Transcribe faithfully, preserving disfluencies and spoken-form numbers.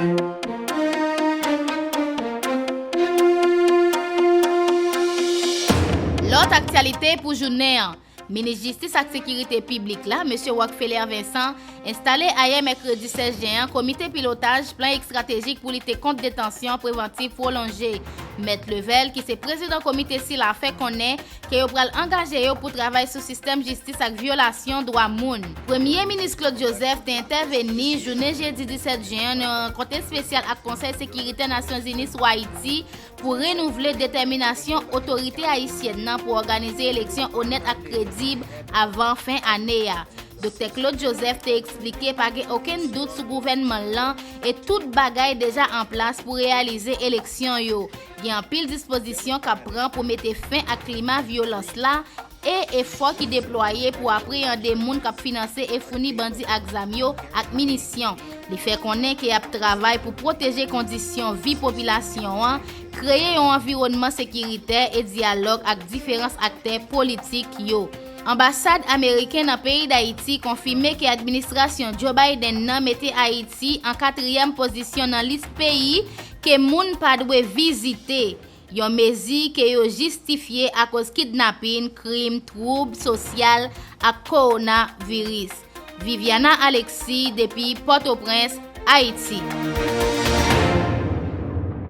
Lòt aktyalite pou jounen an. Minis Jistis ak Sekirite Piblik la, Mesye Rockfeller Vincent, enstale ayè mèkredi sèz jen an Komite Pilotaj Plan Estratejik pou Lite Kont Detansyon Prevantif Pwolonje. Mèt Level, ki se prezidan komite sila, fè konnen ke yo pral angaje yo pou travay sou sistèm jistis ak vyolasyon dwa moun. Premye Minis Claude Joseph te entèveni jounen jedi disèt jen an nan yon rankont espesyal ak Konsèy Sekirite Nasyonzini sou Ayiti pou renouvle detèminasyon otorite ayisyèn nan pou òganize eleksyon onèt ak kredib avan fen ane a. Doktè Claude Joseph te eksplike pa gen okenn dout sou gouvènman l lan e tout bagay deja an plas pou reyalize eleksyon yo. Gen anpil dispozisyon k ap pran pou mete fen ak klima vyolans la e efò ki deplwaye pou apreyande moun k ap finanse e founi bandi ak zam yo ak minisyon. Li fè konnen ke y ap travay pou pwoteje kondisyon vi popilasyon an, kreye yon anviwònman sekiritè e dyalòg ak diferans aktè politik yo. Anbasad ameriken nan peyi Dayiti konfime ke administrasyon Joe Biden nan mete Ayiti an katriyèm pozisyon nan lis peyi ke moun pa dwe vizite, yon mezi ke yo jistifye akoz kidnapin, krim, twoub sosyal ak kowonaviris. Viviana Alexis depi Pòtoprens, Ayiti.